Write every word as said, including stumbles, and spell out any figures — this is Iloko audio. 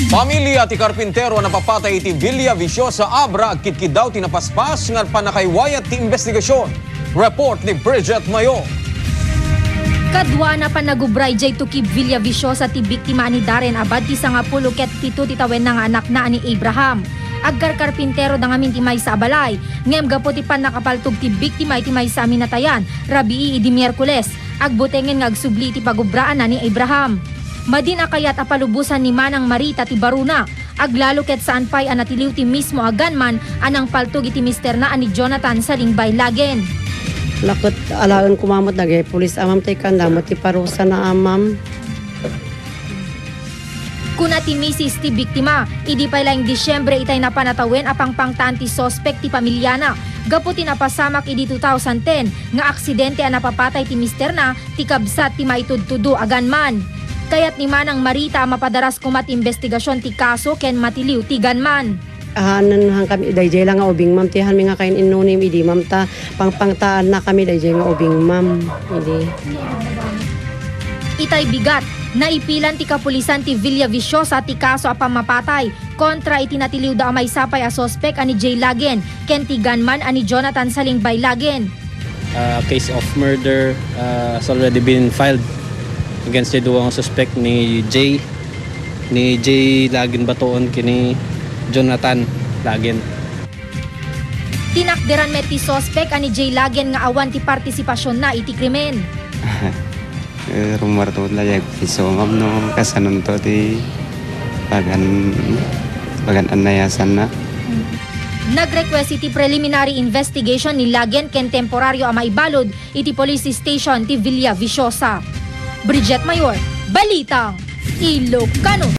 Pamilia ti karpintero a napapatay iti Villa Viciosa, Abra, agkitkiddaw ti napaspas nga pannakaiwayat ti imbestigasyon. Report ni Bridget Mayo. Kaduana pannagubra idiay Tukib, Villa Viciosa ti biktima a ni Darren, abad ti sangapulo ket pito ti tawenna nga anakna a ni Abraham. Agkarkarpintero da ngamin ti maysa a balay, ngem gapu ti pannakapaltog ti biktima iti maysa a minatayan, rabii idi Miyerkules, agbutengen nga agsubli iti pagubraanna ni Abraham. Madin a kayat a palubosan ni Manang Marita ti barona, aglalo ket saan pay a natiliw ti mismo a gunman a nangpaltog iti misterna a ni Jonathan Salingbay Lagen. Laket alaen koma met dagiti pulis a, ma'am, ta ikkanda met ti parusana a, ma'am. Kuna ti misis ti biktima, idi pay laeng Disyembre itay napan a tawen a pangpangtaan ti suspek ti pamiliana gapu ti napasamak idi two thousand ten nga aksidente a napapatay ti misterna ti kabsat ti maitudtudo a gunman. Kayat ni Manang Marita a mapadaras koma ti imbestigasyon ti kaso ken matiliw ti gunman. Ahanen han kami, daydiay la nga ubing, ma'am, ti hanmi nga kain-innunim idi, ma'am, ta pangpangtaannakami daydiay nga ubing, ma'am, idi. Itay bigat, naipilan ti kapulisan ti Villa Viciosa ti kaso a pammapatay kontra iti natiliwda a maysa pay a suspek a ni Jay Lagen ken ti gunman a ni Jonathan Salingbay Lagen. Uh, case of murder, uh, has already been filed against the duo nga suspek ni Jay, ni Jay Lagen Batuon ken ni Jonathan Lagen. Tinakderan met ti suspek a ni Jay Lagen nga awan ti partisipasionna iti krimen. Eh, rummuar to la yag piso, ma'am, no? Kasanonto ti pagan-, pagan-annayasanna. Nag-request iti preliminary investigation ni Lagen ken temporario a maibalud iti police station ti Villa Viciosa. Bridget Mayor, Balitang Ilocano.